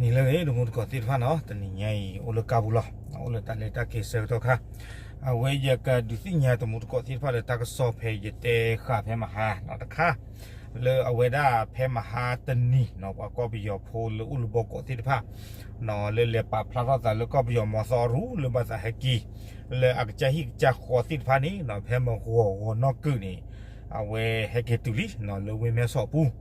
နံၤလၢအဂ့ၤ တမူတကိးသ့ၣ်တဖၣ်နီၤ, တနံၤညါအံၤ အိၣ်လၢကါပူၤလီၤ, အိၣ်လၢတၢ်လဲၤတၢ်က့ၤဆၢကတီၢ်ခါ, အဝဲယကဒုးသ့ၣ်ညါတမူတကိးသ့ၣ်တဖၣ်လၢတၢ်ကစီၣ်ဖဲယတဲဃာ်ဖဲမဟါနီၤတခါ, လၢအဝဲဒၣ်ဖဲမဟါတနံၤနီၤ ပှၤကီၢ်ပယီၤဖိလၢအိၣ်လၢဘီကီးသ့ၣ်တဖၣ် လၢလဲၤပာ်ဖျါထီၣ်သးလၢကီၢ်ပယီၤမီၤသီအရူ လၢဘၣ်သးဟဲက့ၤ လၢအကစၢ်ဟံၣ်ကစၢ်ဃီသ့ၣ်တဖၣ်န့ၣ်နီၤ ဖဲမဂီၤဂီၤနီၣ်ကုၢ်န့ၣ် အဝဲဟဲက့ၤတုၤလံနီၤ လၢဝ့ၢ်မဲၢ်ဆီးအပူၤ,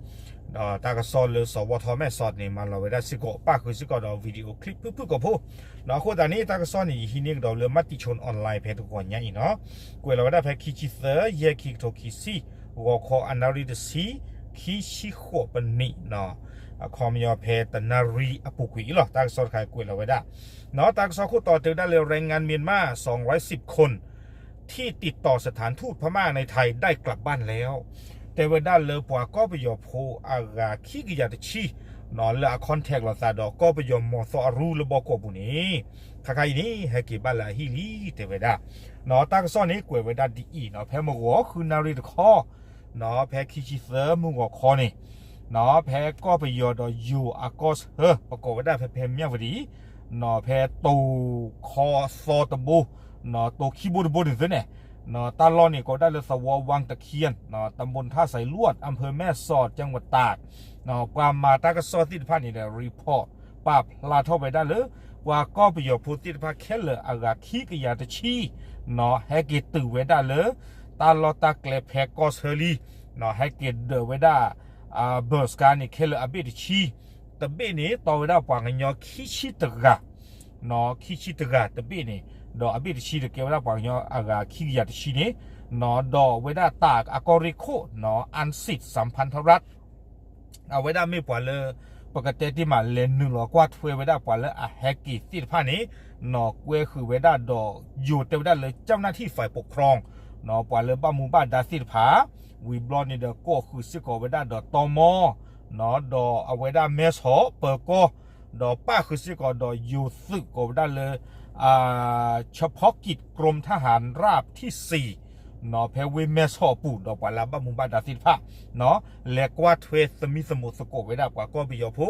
ဒီးတၢ်ကစီၣ်လၢစီၤဝီထီမဲၢ်ဆီးန့ၣ် မၤလီၤဝဲဒၣ်စ့ၢ်ကီး ပၣ်ဃုာ်စ့ၢ်ကီးဒီး video clip ဖုၣ်ဖုၣ်ကိာ်ဖိနီၤ. အဃိသတးန့ၣ် တၢ်ကစီၣ်န့ၣ် ယဟံးန့ၢ်ကဒီးလၢ Matichon Online ဖဲတဂီၤညါအံၤနီၤ, ကွဲးလီၤဝဲဒၣ်ဖဲခံဆံသၢ ယဲၢ် ခံကထိခံဆံ ဂီၤခီအနၣ်ရံၣ်တဆံ ခံဆံဃိးပနံးနီၤ, အခီပညီဖဲတနၣ်ရံၣ်အပူၤကွံာ်အံၤလီၤ. တၢ်ကစီၣ်တခါကွဲးလီၤဝဲဒၣ်နီၤ, တၢ်ကစီၣ်ခိၣ်တီတဲဝဲဒၣ်လၢ แรงงานเมียนมา สองร้อยสิบคน ที่ติดต่อสถานทูตพม่าในไทยได้กลับบ้านแล้ว တဲဝဲဒၣ်လၢပှၤကီၢ်ပယီၤဖိအဂၤခံကယၤတဆံနီၤ လၢအ contact လိာ်သးဒီးကီၢ်ပယီၤမီၤသီအရူလၢဘီကီးပူၤန့ၣ် ခါခါအံၤန့ၣ် ဟဲက့ၤဘၣ်လၢအဟံၣ်လံ တဲဝဲဒၣ်နီၤ. တၢ်ကစီၣ်န့ၣ်ကွဲးဝဲဒၣ်ဒ်အံၤနီၤ, ဖဲမဂီၤဃုနၣ်ရံၣ်တခီ နီၤ ဖဲခံဆံသၢမုၢ်ဂီၤခီန့ၣ်နီၤ, ဖဲကီၢ်ပယီၤဒီးယိၤအကီၢ်ဆၢ ပကိးဝဲဒၣ်ဖဲ ဖဲမၠၣ်ဝတံၤ နီၤ ဖဲတိၤခီသီတဘိ နီၤ တိၤခံဘိတဘိန့ၣ်သ့န့ၣ်နီၤ, တၢ်လီၢ်န့ၣ်ကိးဝဲဒၣ်လၢ သဝီ วังตะเคียน နီၤ ตำบลท่าสายลวด อำเภอแม่สอด จังหวัดตาก နီၤ ပှၤမၤတၢ်ကစီၣ်သ့ၣ်တဖၣ်န့ၣ်ဒီး report ပာ်ဖျါထီၣ်ဝဲဒၣ်လၢ ပှၤကီၢ်ပယီၤဖိသ့ၣ်တဖၣ်ခဲလၢာ်အဂၤခံကယၤတဆံနီၤ ဟဲက့ၤတုၤဝဲဒၣ်လၢ တၢ်လီၢ်တၢ်ကျဲဖဲကီၢ်ဆၢလံ နီၤ ဟဲက့ၤဒၢးဝဲဒၣ် bus ကါန့ၣ် ခဲလၢာ်အဘ့ၣ်တဆံ, တဘ့ၣ်န့ၣ် တီဝဲဒၣ်ပှၤကညီခံဆံတဂၤ နီၤ ခံဆံတဂၤတဘ့ၣ်န့ၣ်, ဒီးအဘ့ၣ်တဆံဒီးကဲဝဲဒၣ်ပှၤကညီအဂၤခံကယၤတဆံန့ၣ်, နီၤ ဒီးဝဲဒၣ်တၢ်အကီၢ်ရ့ၣ်ခိၣ် နီၤ อันสิทธิ์สัมพันธรัฐ အဝဲဒၣ်မ့ၢ်ပှၤလၢ ပကတဲတ့ၢ်မးလဲၤနုာ်လီၤကွၢ်ထွဲဝဲဒၣ်ပှၤလၢအဟဲက့ၤသ့ၣ်တဖၣ်န့ၣ်, နီၤ ကွဲဃုာ်ဝဲဒၣ်ဒီး ယိၤတဲဝဲဒၣ်လၢ เจ้าหน้าที่ฝ่ายปกครอง နီၤ ပှၤလၢဘၣ်မူဘၣ်ဒါသ့ၣ်တဖၣ်, ဝံၤဘျီန့ၣ်ဒီး ကိးဃုာ်စ့ၢ်ကီးဝဲဒၣ်ဒီးတီမီ, နီၤ ဒီးအဝဲဒၣ်မဲၢ်ဆီးပၢၤကီၢ်, ဒီးပၣ်ဃုာ်စ့ၢ်ကီးဒီးယိၤသုးကိးဝဲဒၣ်လၢ เฉพาะกิจกรมทหารราบที่สี่ နီၤ ဖဲဝ့ၢ်မဲၢ်ဆီးအပူၤ ဒီးပှၤလၢအဘၣ်မူဘၣ်ဒါသ့ၣ်တဖၣ် နီၤ လဲၤကွၢ်ထွဲသမံသမိးသကိးဝဲဒၣ်ပှၤကီၢ်ပယီၤဖိ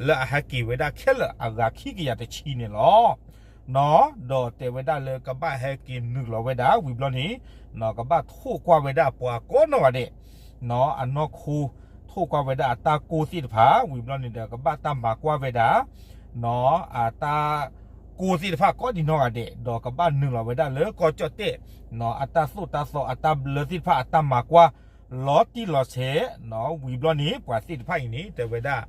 လၢအဟဲက့ၤဝဲဒၣ်ခဲလၢာ်အဂၤခံကယၤတဆံန့ၣ်လီၤ. နီၤ ဒီးတဲဝဲဒၣ်လၢကဘၣ်ဟဲက့ၤနုာ်လီၤဝဲဒၣ် ဝံၤဘျီန့ၣ်, နီၤ ကဘၣ်ထိၣ်ကွၢ်ဝဲဒၣ်ပှၤကိးနီၢ်ဂၤဒဲး, နီၤ အနီၢ်ခိ ထိၣ်ကွၢ်ဝဲဒၣ်အတၢ်ကိၢ်သ့ၣ်တဖၣ်, ဝံၤဘျီန့ၣ်ဒီး ကဘၣ်တၢ်မၤကွၢ်ဝဲဒၣ် နီၤ အတၢ်ကိၢ်သ့ၣ်တဖၣ်ကိးဒံးနီၢ်ဂၤဒဲး, ဒီးကဘၣ်နုာ်လီၤဝဲဒၣ်လၢကီၢ်ကၠီၣ်တဲၣ်, နီၤ အတၢ်သိၣ်တၢ်သီအတၢ်ဘျၢသ့ၣ်တဖၣ်အတၢ်မၤကွၢ် လီၤတံၢ်လီၤဆဲး, နီၤ ဝံၤဘျီန့ၣ် ပှၤသ့ၣ်တဖၣ်အံၤန့ၣ် တဲဝဲဒၣ်,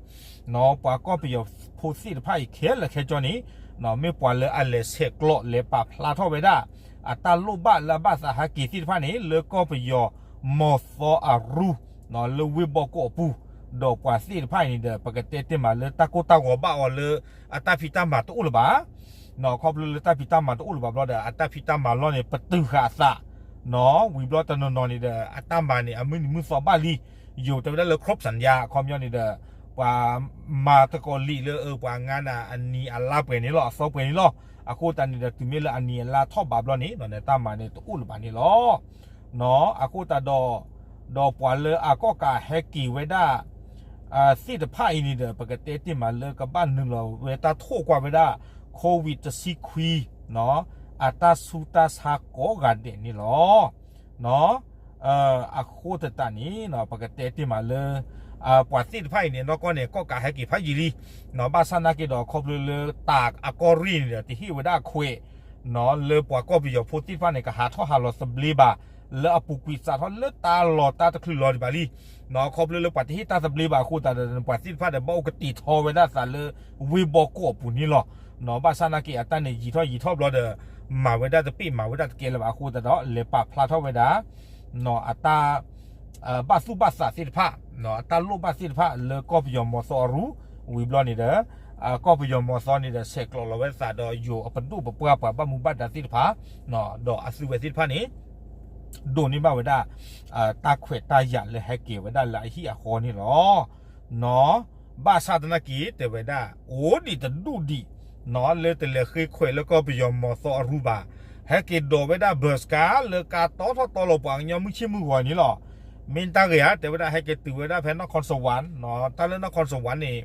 နီၤ ပှၤကီၢ်ပယီၤဖိသ့ၣ်တဖၣ်အံၤခဲလၢာ်ခဲဆ့န့ၣ်, နီၤ မ့ၢ်ပှၤလၢအလဲၤဆဲးကျိးလဲၤပာ်ဖျါထီၣ်ဝဲဒၣ် အတၢ်လိၣ်ဘၣ်လၢအဘၣ်သးဟဲက့ၤသ့ၣ်တဖၣ်န့ၣ် လၢကီၢ်ပယီၤမီၤသီအရူ နီၤ လၢဝ့ၢ်ဘီကီးအပူၤ, ဒီးပှၤသ့ၣ်တဖၣ်အံၤန့ၣ်ဒီး ပကတဲတ့ၢ်မးလၢတၢ်ကိၢ်တၢ်ဂီၤဘၣ်အီၤလၢ အတၢ်ဖံးတၢ်မၤတအိၣ်လၢၤဘၣ်, နီၤ ခီဖျိလၢတၢ်ဖံးတၢ်မၤတအိၣ်လၢၤဘၣ်ဘျီဒီး အတၢ်ဖံးတၢ်မၤလီၢ်န့ၣ် ပတုာ်ဃာ်အသး, နီၤ ဝံၤဘျီတနီၤနီၤန့ၣ်ဒီး အတၢ်မၤန့ၣ် အမုၢ်နံၤမုၢ်သီဘၣ်လံ, ယိၤတဲဝဲဒၣ်လၢ ครบสัญญา အခီပညီန့ၣ်ဒီး ပှၤမၤသကိးလံာ်လၢ အပှၤငါန့ၣ် အနံၤအလါပှဲၤန့ၣ်လီၤ အသီပှဲၤန့ၣ်လီၤ. အဃိသတးန့ၣ်ဒီး တုၤမ့ၢ်လၢအနံၤအလါထီၣ်ဘးဘျီန့ၣ် နီၤ တၢ်မၤန့ၣ်တအိၣ်လၢၤဘၣ်န့ၣ်လီၤ. နီၤ အဃိသတးဒီး ဒီးပှၤလၢအကီၣ်ကးဟဲက့ၤဝဲဒၣ် သ့ၣ်တဖၣ်အံၤန့ၣ်ဒီး ပကတဲတ့ၢ်မးလၢကဘၣ်နုာ်လီၤဝဲတၢ်ထိၣ်ကွၢ်ဝဲဒၣ် COVID တဆံခွံ နီၤ အတၢ်ဆူးတၢ်ဆါကိးဂၤဒဲးန့ၣ်လီၤ. နီၤ အဃိသတးန့ၣ် ပကတဲတ့ၢ်မးလၢ ပှၤသ့ၣ်တဖၣ်အံၤန့ၣ် နီၢ်ကီၢ်န့ၣ် ကီၣ်ကးဟဲက့ၤဖးယံာ်လံ, နီၤ ဘၣ်ဆၣ်နာ်က့ဒီး ခီဖျိလၢတၢ်အကီၢ်ရ့ၣ်န့ၣ်ဒီး တဟ့ၣ်ဝဲဒၣ်အခွဲး နီၤ လၢပှၤကီၢ်ပယီၤဖိသ့ၣ်တဖၣ်န့ၣ် ကဟးထီၣ်ဟးလီၤသဘျ့ဘၣ်, လၢအပူၤကွံာ်စးထီၣ်လၢတၢ်လီၤတၢ်တချုးလီၤဒံးဘၣ်လံ, နီၤ ခီဖျိလၢပှၤတဟ့ၣ်တၢ်သဘျ့ဘၣ်အဃိသတးဒီး ပှၤသ့ၣ်တဖၣ်ဒီး ဘၣ်အိၣ်ကတ့ၢ်ထီဝဲဒၣ်သးလၢ ဝ့ၢ်ဘီကီးအပူၤန့ၣ်လီၤ. နီၤ ဘၣ်ဆၣ်နာ်က့အတၢ်န့ၣ်ယံာ်ထီၣ်ယံာ်ထီၣ်ဘျီဒီး မၤဝဲဒၣ်တပ့ၢ်မၤဝဲဒၣ်တကဲလၢၤဘၣ်အဃိသတးဒီး လဲၤပာ်ဖျါထီၣ်ဝဲဒၣ် နီၤ အတၢ် ဘၣ်သူၣ်ဘၣ်သးသ့ၣ်တဖၣ်, နီၤ အတၢ်လိၣ်ဘၣ်သ့ၣ်တဖၣ်လၢကီၢ်ပယီၤမီၤသီအရူ ဝံၤဘျီန့ၣ်ဒီး ကီၢ်ပယီၤမီၤသီန့ၣ်ဒီး ဆဲးကျိးလီၤဝဲသးဒီးယိၤအပဒိၣ်ပပှၢ်ပှၤဘၣ်မူဘၣ်ဒါသ့ၣ်တဖၣ်, ဒီးအသုဝဲသ့ၣ်တဖၣ်န့ၣ် ဒိးန့ၢ်ဘၣ်ဝဲဒၣ် တၢ်ခွဲးတၢ်ယာ်လၢဟဲက့ၤဝဲဒၣ်လၢအဟံၣ်အဃီန့ၣ်လီၤ. နီၤ ဘၣ်ဆၣ်သနာ်က့ တဲဝဲဒၣ် အိၣ်ဒံးတဒူၣ်ဒံး နီၤ လၢတလဲၤဃ့ခွဲးလၢကီၢ်ပယီၤမီၤသီအရူဘၣ်, ဟဲက့ၤဒိးဝဲဒၣ် bus ကါ လၢကါတီထီၣ်တီလီၤပှၤကညီမုၢ်ဆ့ၣ်မုၢ်ဂီၤန့ၣ်လီၤ. မ့ၢ်တၢ်ဂ့ၤဧါ တဲဝဲဒၣ် ဟဲက့ၤတုၤဝဲဒၣ်ဖဲ นครสวรรค์ နီၤ တၢ်လၢ นครสวรรค์ န့ၣ်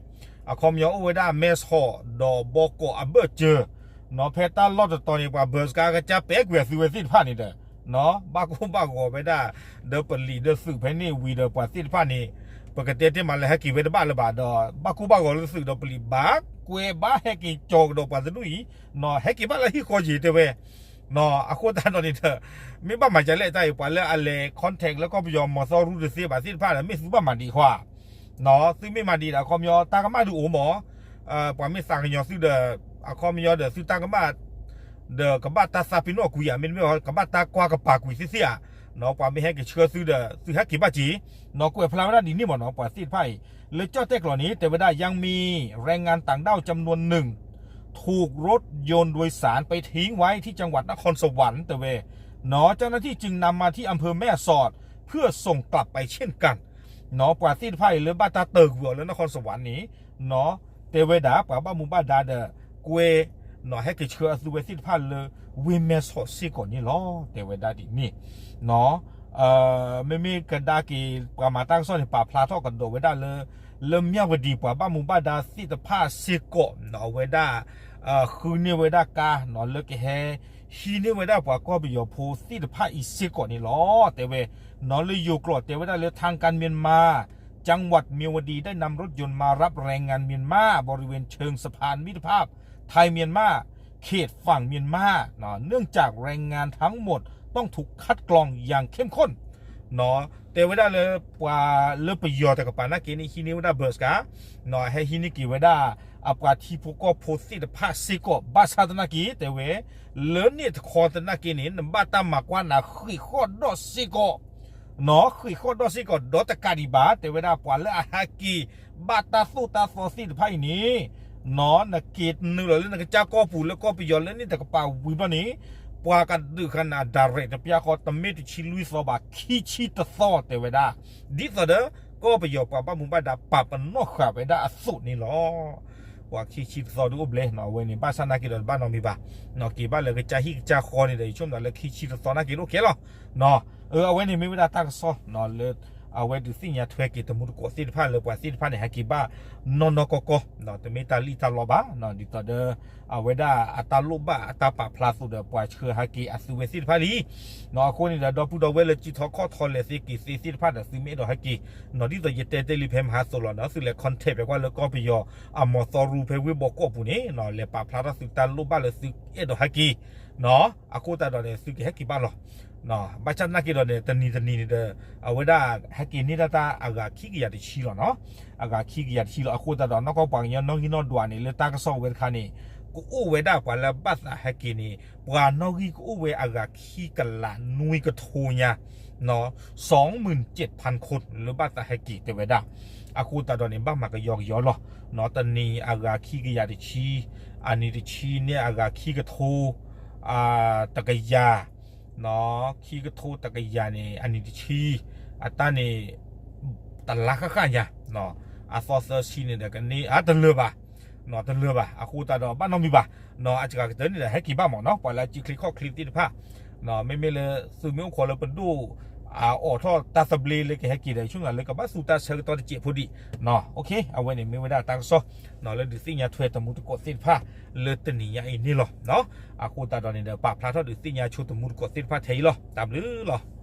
အခီပညီအိၣ်ဝဲဒၣ်မဲဆီးဒီးဘီကီးအဘၢၣ်စၢၤ, နီၤ ဖဲတၢ်လီၢ်တတီၤန့ၣ် ပှၤဘၢစကါကစၢ်ပဲာ်ကွံာ်အသုဝဲသ့ၣ်တဖၣ်န့ၣ်ဒီး နီၤ ဘၣ်ကိၢ်ဘၣ်ဂီၤဝဲဒၣ်, ဒီးပလံးဒီးသုးဖဲန့ၣ်ဝံၤဒီးပှၤသ့ၣ်တဖၣ်န့ၣ် ပကတဲတ့ၢ်မးလၢဟဲက့ၤဝဲတဘၣ်လၢၤဘၣ်ဒီး ဘၣ်ကိၢ်ဘၣ်ဂီၤလၢသုးဒီးပလံးဘၣ်ကွဲးဘၣ်ဟဲက့ၤကၠီၤကဒီးပှၤတဒူၣ်အံၤ, နီၤ ဟဲက့ၤဘၣ်လၢဟံၣ်ဃီယံၤတဲဝဲ နီၤ အဃိသတးဒီးန့ၣ်ဒီး မ့ၢ်ဘၣ်မၤဒ်လဲၣ်တၢ်အံၤ ပှၤလၢအလဲၤ contact လၢကီၢ်ပယီၤမီၤသီရူတသ့ဘၣ်သ့ၣ်တဖၣ်ဒီး မ့ၢ်သုဘၣ်မၤဒံးဃီဧါ, နီၤ သုမ့ၢ်မၤဒံးဒီး အခီပညီတၢ်ကမၣ်ဒုးအိၣ်မး, ပှၤမ့ၢ်သးကညီၤသုဒီး အခီပညီဒီးသုတၢ်ကမၣ် ဒီးကဘၣ်တၢ်သးပ့ၤနီၣ်ကွံာ်ဧါ, မ့တမ့ၢ် ကဘၣ်တၢ်ကွၢ်ကပၤကွံာ်သ့ၣ်သ့ၣ်ဧါ, နီၤ ပှၤမ့ၢ်ဟဲက့ၤဆှၢသုဒီး သုဟဲက့ၤဘၣ်က့ၤ, နီၤ ကွဲးဖျါဝဲဒၣ်ဒ်န့ၣ်မးနီၤ ပှၤသ့ၣ်တဖၣ်အံၤ လၢကၠီၣ်တဲၣ်ကျိာ်န့ၣ် တဲဝဲဒၣ် ยังมีแรงงานต่างด้าวจำนวนหนึ่ง ถูกรถยนต์โดยสารไปทิ้งไว้ที่จังหวัดนครสวรรค์ တဲဝဲ, နီၤ เจ้าหน้าที่จึงนำมาที่อำเภอแม่สอดเพื่อส่งกลับไปเช่นกัน နီၤ ပှၤသ့ၣ်တဖၣ်အံၤလၢဘၣ်တၢ်တၢၢ်ကွံာ်အီၤလၢ นครสวรรค์ န့ၣ် နီၤ တဲဝဲဒၣ် ပှၤဘၣ်မူဘၣ်ဒါဒီး ကွဲး နီၤ ဟဲက့ၤဆှၢအသုဝဲသ့ၣ်တဖၣ်လၢ ဝ့ၢ်မဲဆီးစ့ၢ်ကီးန့ၣ်လီၤ တဲဝဲဒၣ်ဒ်န့ၣ်, နီၤ မ့မ့ၢ်ကဒါက့ၤ ပှၤမၤတၢ်ကစီၣ်န့ၣ် ပာ်ဖျါထီၣ်ကဒီးဝဲဒၣ်လၢ လၢမၠၣ်ဝတံၤ ပှၤဘၣ်မူဘၣ်ဒါသ့ၣ်တဖၣ်စ့ၢ်ကီး နီၤ အဝဲဒၣ် ဃုန့ၢ်ဝဲဒၣ်ကါ နီၤ လၢကဟဲ ဟံးန့ၢ်ဝဲဒၣ်ပှၤကီၢ်ပယီၤဖိသ့ၣ်တဖၣ်အံၤစ့ၢ်ကီးန့ၣ်လီၤ တဲဝဲ, နီၤ လၢယိၤကျိာ်တဲဝဲဒၣ်လၢ ทางการเมียนมา จังหวัดเมียวดีได้นำรถยนต์มารับแรงงานเมียนมาบริเวณเชิงสะพานมิตรภาพไทยเมียนมา เขตฝั่งเมียนมา เนื่องจากแรงงานทั้งหมดต้องถูกคัดกรองอย่างเข้มข้น နီၤ တဲဝဲဒၣ်လၢ ပှၤလၢပယီၤတကပၤနာ်က့န့ၣ် ဟံးန့ၢ်ဝဲဒၣ်ဘၢစကါ နီၤ ဟဲဟံးန့ၢ်က့ၤဝဲဒၣ် အပှၤထံဖိကီၢ်ဖိသ့ၣ်တဖၣ်စ့ၢ်ကီး ဘၣ်ဆၣ်သနာ်က့ တဲဝဲ လၢန့ၣ်တခီသနာ်က့န့ၣ် နဘၣ်တၢ်မၤကွၢ်နၤဃ့ၢ်ဃီၣ်ဒီးစ့ၢ်ကီး နီၤ ဃ့ၢ်ဃီၣ်ဒီးစ့ၢ်ကီး ဒီးတကးဒံးဘၣ် တဲဝဲဒၣ် ပှၤလၢအဟဲက့ၤ ဘၣ်တၢ်သိၣ်တၢ်သီသ့ၣ်တဖၣ်အံၤန့ၣ် နီၤ နက့ၤနုာ်လီၤလၢနကစၢ်ကီၢ်ပူၤလၢကီၢ်ပယီၤလၢန့ၣ်တကပၤဝံၤဘျီန့ၣ် ပှၤကဒုးဃာ်နၤ direct တပျၢ်ဃီ တမ့ၢ်တဆံလွံၢ်သီဘၣ် ခံဆံတသီ တဲဝဲဒၣ် ဒ်သိးဒီး ကီၢ်ပယီၤပှၤဘၣ်မူဘၣ်ဒါပာ်ပနီၣ်ဃာ်ဝဲဒၣ်အသိးန့ၣ်လီၤ. ပှၤခံဆံတသီဒုးအိၣ်ဘျဲၣ် နီၤ အဝဲန့ၣ် ဘၣ်ဆၣ်သနာ်က့ဒီးတဘၣ်နီတမံၤဘၣ် နီၤ က့ၤဘၣ်လၢကစၢ်ဟံၣ်ကစၢ်ဃီန့ၣ်ဒီး ယဆိကမိၣ်လၢခံဆံတသီနာ်က့တအိၣ်ခဲလီၤ နီၤ အဝဲန့ၣ်မ့ၢ်ဝဲဒၣ်တၢ်ကစီၣ် လၢ အဝဲဒုးသ့ၣ်ညါထွဲက့ၤတမူတကိးသ့ၣ်တဖၣ်လၢပှၤသ့ၣ်တဖၣ်န့ၣ် ဟဲက့ၤဘၣ်နီၢ်နီၢ်ကီၢ်ကီၢ် တမ့ၢ်တၢ်လံၣ်တၢ်လီဘၣ် ဒ်သိးဒီး အဝဲဒၣ်အတၢ်လိၣ်ဘၣ်အတၢ်ပာ်ဖျါအသိးဒီး ပှၤဆှၢဟဲက့ၤအသုဝဲသ့ၣ်တဖၣ်လံ နီၤ အဃိန့ၣ်ဒီး ဒီပုၢ်ဒီဝဲၢ်လၢစုထီၣ်ခီၣ်ထီလဲၤသ့က့ၤသ့သ့ၣ်တဖၣ်ဒီး သုမ့ၢ်အဲၣ်ဒိးဟဲက့ၤ နီၤ ဒ်သိးယတဲတ့ၢ်လံဖဲမဟါသိးလီၤ နီၤ သုလဲၤ contact ဖဲကွၢ်လၢကီၢ်ပယီၤ အမီၤသီရူဖဲဝ့ၢ်ဘီကီၢ်ပူၤန့ၣ် နီၤ လဲၤပာ်ဖျါထီၣ်သုတၢ်လိၣ်ဘၣ်လၢသုအဲၣ်ဒိးဟဲက့ၤ နီၤ အဃိသတးဒီးန့ၣ် သုကဟဲက့ၤဘၣ်လီၤ ဘၣ်ဆၣ်သနာ်က့ဒီးန့ၣ် တနံၤတနံၤန့ၣ်ဒီး အဝဲဒၣ်ဟဲက့ၤန့ၢ်ဒၣ်တၢ်အဂၤခံကယၤတဆံလီၤ နီၤ အဂၤခံကယၤတဆံလီၤ အဃိသတးဒီး နီၢ်ကီၢ်ပှၤကညီနီၣ်ဂံၢ်နီၣ်ဒွးန့ၣ် လၢတၢ်ကစီၣ်ဝဲတခါန့ၣ် ကအိၣ်ဝဲဒၣ်ပှၤလၢဘၣ်သးဟဲက့ၤန့ၣ် ပှၤနီၣ်ဂံၢ်ကအိၣ်ဝဲအဂၤခံကလးနွံကထိညါ နီၤ สองหมื่นเจ็ดพันคน လၢဘၣ်သးဟဲက့ၤတဲဝဲဒၣ် အဃိသတးဒီးန့ၣ် ဘၣ်မၤကယီကယီလီၤ နီၤ တနံၤအဂၤခံကယၤတဆံ အနံၤတဆံန့ၣ်အဂၤခံကထိ တကယၤ နီၤ ခံကထိတကယၤန့ၣ် အနံၤတဆံ အတၢ်န့ၣ် တလါဃၣ်ဃၣ်ညါ အသီသၢဆံန့ၣ်ဒီးကန့ၢ် အတလၢာ်ဘၣ် နီၤ တလၢာ်ဘၣ် အဃိသတးဒီးဘၣ်နီတမံၤဘၣ် နီၤ အစှၤကတၢၢ်န့ၣ်ဒီး ဟဲက့ၤဘၣ်မး နီၤ ပှၤလၢအစုချ့ခီၣ်ချ့သ့ၣ်တဖၣ် မ့မ့ၢ်လၢသုမ့ၢ်အိၣ်ခိးလၢပဒိၣ် အအိးထီၣ်တၢ်သဘျ့လၢကဟဲက့ၤဒီး ယဆိကမိၣ်လၢကဘၣ်သူတၢ်ဆၢကတီၢ်တစဲးဖိဒံး အဝဲန့ၣ်မ့ၢ်ဝဲဒၣ်တၢ်ကစီၣ် လၢဒုးသ့ၣ်ညါထွဲတမူတကိးသ့ၣ်တဖၣ် လၢတနံၤညါအံၤန့ၣ်လီၤ. အဃိသတးဒီးန့ၣ်ဒီး ပာ်ဖျါထီၣ်ဒုးသ့ၣ်ညါဆိတမူတကိးသ့ၣ်တဖၣ်ထဲအံၤလီၤ. တၢ်ဘျုးလီၤ.